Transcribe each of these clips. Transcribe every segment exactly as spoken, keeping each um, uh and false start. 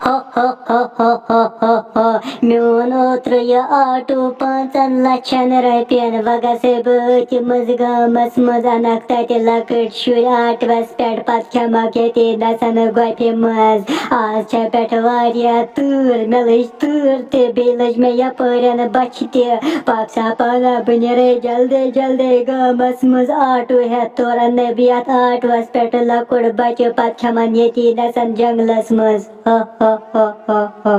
ہو ہو ہو ہو ہو ہو ہو۔ میون اوترٕ یہِ آٹوٗ پانٛژن لچھن رۄپین، وۄنۍ گژھے بہٕ أتھۍ منٛز گامس منٛز، انکھ تتہِ لۄکٕٹۍ شُرۍ آٹوس پٮ۪ٹھ، پتہٕ کھٮ۪مکھ ییٚتی نژن گۄپھِ منٛز۔ آز چھےٚ پٮ۪ٹھٕ واریاہ تۭر، مےٚ لٔج تۭر تہِ، بیٚیہِ لٔج مےٚ یپٲرٮ۪ن بۄچھِ تہِ۔ پاک صاحب پانا، بہٕ نیرے جلدی جلدی گامس منٛز آٹوٗ ہٮ۪تھ، تورٕ انہٕ بہٕ یتھ آٹوس پٮ۪ٹھ لۄکُٹ بچہٕ، پتہٕ کھٮ۪من ییٚتی نژن جنگلس منٛز۔ ہا ہا ہا ہا ہا۔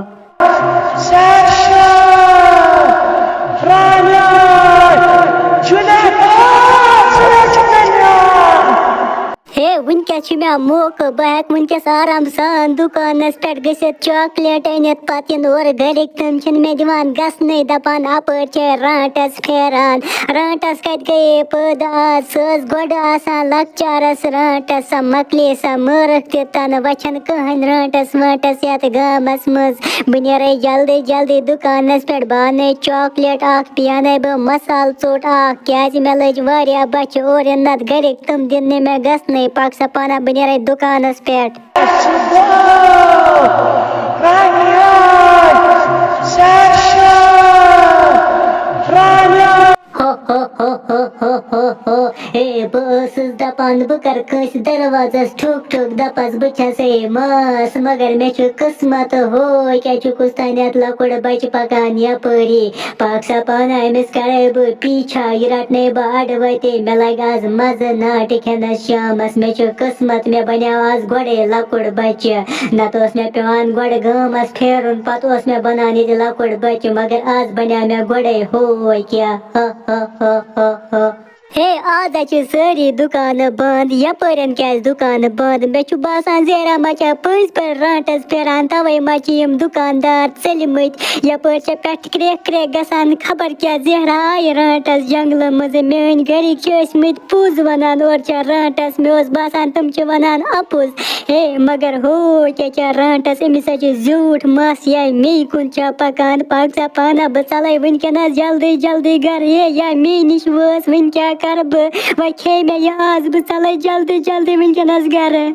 ہے، وٕنکیٚس چھُ مےٚ موقعہٕ، بہٕ ہٮ۪کہٕ وٕنکیٚس آرام سان دُکانَس پٮ۪ٹھ گٔژھِتھ، چاکلیٹ أنِتھ، پَتہٕ یِن اورٕ گَرِکۍ، تِم چھِنہٕ مےٚ دِوان گژھنٕے، دَپان، اَپٲرۍ چھے رانٛٹَس پھیران۔ رانٛٹَس کَتہِ گٔیے پٲدٕ آز؟ سۄ ٲس گۄڈٕ آسان لۄکچارَس رانٛٹَس، سۄ مۄکلے سۄ مٲرٕکھ تہِ تَنہٕ، وۄنۍ چھَنہٕ کٕہٕنۍ رانٛٹَس وانٛٹَس یَتھ گامَس منٛز۔ بہٕ نیرے جلدی جلدی دُکانَس پٮ۪ٹھ، بہٕ اَنَے چاکلیٹ اَکھ، بیٚیہِ اَنَے بہٕ مصالہٕ ژوٚٹ اَکھ، کیٛازِ مےٚ لٔج واریاہ بۄچھِ اورٕ یِنہٕ، نَتہٕ گَرِکۍ تِم دِن نہٕ مےٚ گژھنٕے۔ پَک سا پانہ، بہٕ نیرے دُکانَس پٮ۪ٹھ۔ ہو ہو ہو ہو ہو ہو ہو۔ ہے، بہٕ ٲسٕس دَپان، بہٕ کَرٕ کٲنٛسہِ دروازَس ٹھُک ٹھُک، دَپَس، بہٕ چھَسے ماس، مگر مےٚ چھُ قٕسمت ہو، کیٛاہ چھُ کُس تانٮ۪تھ لۄکُٹ بَچہٕ پَکان یَپٲری۔ پاک سا پانہ، أمِس کَرَے بہٕ پیٖچھا، یہِ رَٹنَے بہٕ اَڈٕ وَتے، مےٚ لَگہِ آز مَزٕ ناٹہِ کھٮ۪نَس شامَس۔ مےٚ چھُ قٕسمت، مےٚ بَنیو آز گۄڈَے لۄکُٹ بَچہٕ، نَتہٕ اوس مےٚ پٮ۪وان گۄڈٕ گامَس پھیرُن، پَتہٕ اوس مےٚ بَنان ییٚتہِ لۄکُٹ بَچہٕ، مگر آز بَنیو مےٚ گۄڈَے ہو کیٛاہ۔ ہا ہا ہا ہا ہا۔ ہے، آز ہا چھِ سٲری دُکانہٕ بنٛد، یَپٲرٮ۪ن کیٛازِ دُکانہٕ بنٛد؟ مےٚ چھُ باسان، زہرا ما چھےٚ پٔزۍ پٲٹھۍ رانٛٹَس پھِران، تَوَے ما چھِ یِم دُکاندار ژٔلۍمٕتۍ۔ یَپٲرۍ چھےٚ پٮ۪ٹھٕ کرٛیکھ کرٛیکھ گژھان، خبر کیٛاہ زہرا آیہِ رانٛٹَس جنٛگلہٕ منٛزٕ۔ میٛٲنۍ گَرِکۍ چھِ ٲسۍمٕتۍ پوٚز وَنان، اورٕ چھےٚ رانٛٹَس۔ مےٚ اوس باسان، تِم چھِ وَنان اَپُز۔ ہے، مگر ہو، کیٛاہ چھےٚ رانٛٹَس؟ أمِس ہا چھِ زیوٗٹھ مَس، یا مے کُن چھا پَکان؟ پَک سا پانہ، بہٕ ژَلَے وٕنکٮ۪نَس جلدی جلدی گَرٕ۔ ہے، یا مے نِش وٲژ، وٕنۍ کیٛاہ کَرٕ بہٕ؟ وۄنۍ کھے مےٚ یہِ آز، بہٕ ژَلَے جلدی جلدی وٕنکٮ۪نَس گَرٕ۔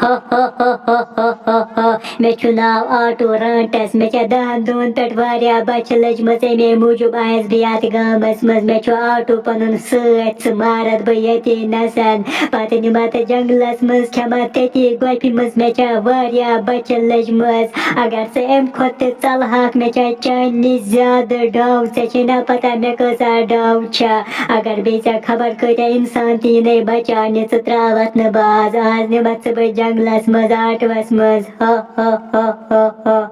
ہو ہو ہو ہو ہو ہو ہو۔ مےٚ چھُ ناو آٹوٗ رانٛٹَس، مےٚ چھےٚ دَہَن دۄہَن پٮ۪ٹھ واریاہ بۄچھِ لٔجمٕژ، اَمے موٗجوٗب آیَس بہٕ یَتھ گامَس منٛز۔ مےٚ چھُ آٹوٗ پَنُن سۭتۍ، سُہ مارَتھ بہٕ ییٚتی نَسَن، پَتہٕ نِمَتھ جنٛگلَس منٛز، کھٮ۪مَتھ تٔتی گۄپھِ منٛز۔ مےٚ چھےٚ واریاہ بۄچھِ لٔجمٕژ، اگر ژٕ اَمہِ کھۄتہٕ تہِ ژَلہٕ ہاکھ، مےٚ چھےٚ چانہِ نِش زیادٕ ڈَو، ژےٚ چھے نہ پَتہ مےٚ کۭژاہ ڈَو چھےٚ۔ اگر بیٚیہِ ژےٚ خبر کۭتیٛاہ اِنسان تہِ یِنَے بَچاونہِ، ژٕ ترٛاوَتھ نہٕ باز۔ آز نِمَتھ ژٕ بہٕ جنٛگلَس منٛز، آٹوَس منٛز۔ ہا ہا ہا ہا ہا۔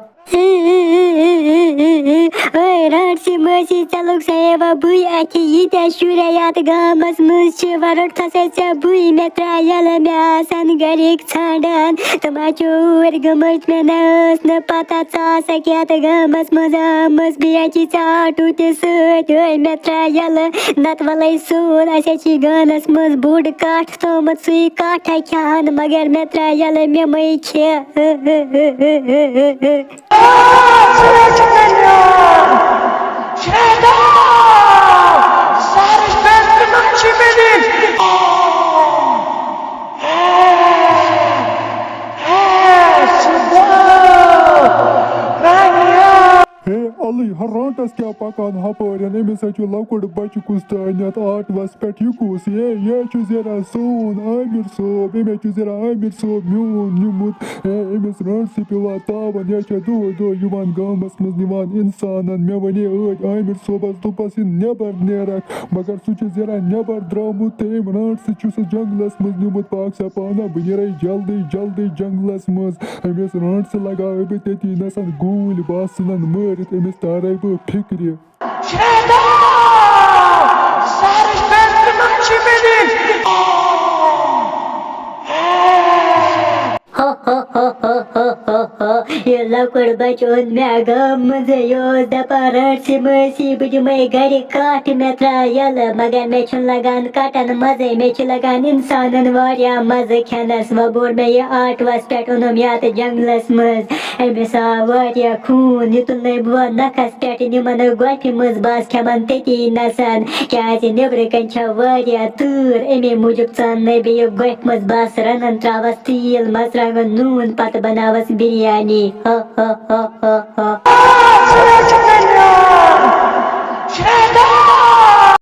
اے رانٛٹسٕے مٲسی، ژےٚ لوٚگ سا یے وۄنۍ بٕے اَتھِ؟ ییٖتیٛاہ شُرۍ یَتھ گامَس منٛز چھِ، وۄنۍ روٚٹتھَسَے ژےٚ بٕے۔ مےٚ ترٛاو یَلہٕ، مےٚ آسَن گَرِکۍ ژھانٛڈان۔ تِم ہا چھِ اوٗرۍ گٔمٕتۍ، مےٚ نہ ٲس نہٕ پَتہ ژٕ آسَکھ یَتھ گامَس منٛز آمٕژ۔ بیٚیہِ ہا چھِ ژےٚ آٹوٗ تہِ سۭتۍ۔ ہے، مےٚ ترٛاو یَلہٕ، نَتہٕ وَلَے سون، اَسہِ ہا چھِ گانَس منٛز بوٚڑ کَٹھ تھوٚمُت، سُے کَٹھ ہا کھٮ۪ہَن، مگر مےٚ ترٛاو یَلہٕ، مےٚ مَے کھےٚ۔ ہے، اَلٕے، ہا رانٛٹَس کیٛاہ پَکان ہَپٲرٮ۪ن؟ أمِس ہا چھُ لۄکُٹ بَچہٕ کُس تانٮ۪تھ آٹوَس پٮ۪ٹھ۔ یہِ کُس؟ ہے، یہِ چھُ زیرا سون عامر صٲب۔ أمۍ ہا چھُ زیرا عامر صٲب میون نیوٗمُت۔ ہے، أمِس رانٛٹسٕے پیوٚوا تاوَن؟ یہِ چھےٚ دۄہَے دۄہَے یِوان گامَس منٛز نِوان اِنسانَن۔ مےٚ وَنے ٲدۍ عامر صٲبَس، دوٚپَس، یہِ نٮ۪بَر نیرَکھ۔ مگر سُہ چھُ زیرا نٮ۪بَر درٛامُت تہٕ أمۍ رانٛٹسٕے چھُ سُہ جنٛگلَس منٛز نیوٗمُت۔ پاک سا پانہ، بہٕ نیرَے جلدی جلدی جنٛگلَس منٛز۔ أمِس رانٛٹسہٕ لگاوٕ بہٕ تٔتی نَسَن گوٗلۍ، بہٕ آسہٕ ژھٕنان مٲرِتھ، أمِس تارَے بہٕ فِکرِ۔ ہو ہو ہو ہو ہو ہو ہو۔ یہِ لۄکُٹ بچہٕ اوٚن مےٚ گامہٕ منٛزٕے، یہِ اوس دَپان، "رَٹ سِمٲسی، بہٕ دِمَے گَرِ کَٹھ، مےٚ ترٛاو یَلہٕ، مگر مےٚ چھُنہٕ لَگان کَٹَن مَزَے، مےٚ چھُ لَگان اِنسانَن واریاہ مَزٕ کھٮ۪نَس۔" وۄنۍ بوٚر مےٚ یہِ آٹوَس پٮ۪ٹھ، اوٚنُم یَتھ جنٛگلَس منٛز۔ أمِس آو واریاہ خوٗن، یہِ تُلنَے بہٕ وۄنۍ نَکھَس پٮ۪ٹھ، نِمَن گۄپھِ منٛز، بَس کھٮ۪مَن تٔتی نَسَن، کیٛازِ نیٚبرٕ کَنہِ چھےٚ واریاہ تۭر، اَمے موٗجوٗب ژاننَے بہٕ یہِ گۄپھِ منٛز، بَس رَنَن، ترٛاوَس تیٖل، مَرژٕوانٛگَن، نوٗن، پَتہٕ بَناوَس بِریانی۔ ہا ہا ہا ہا ہا۔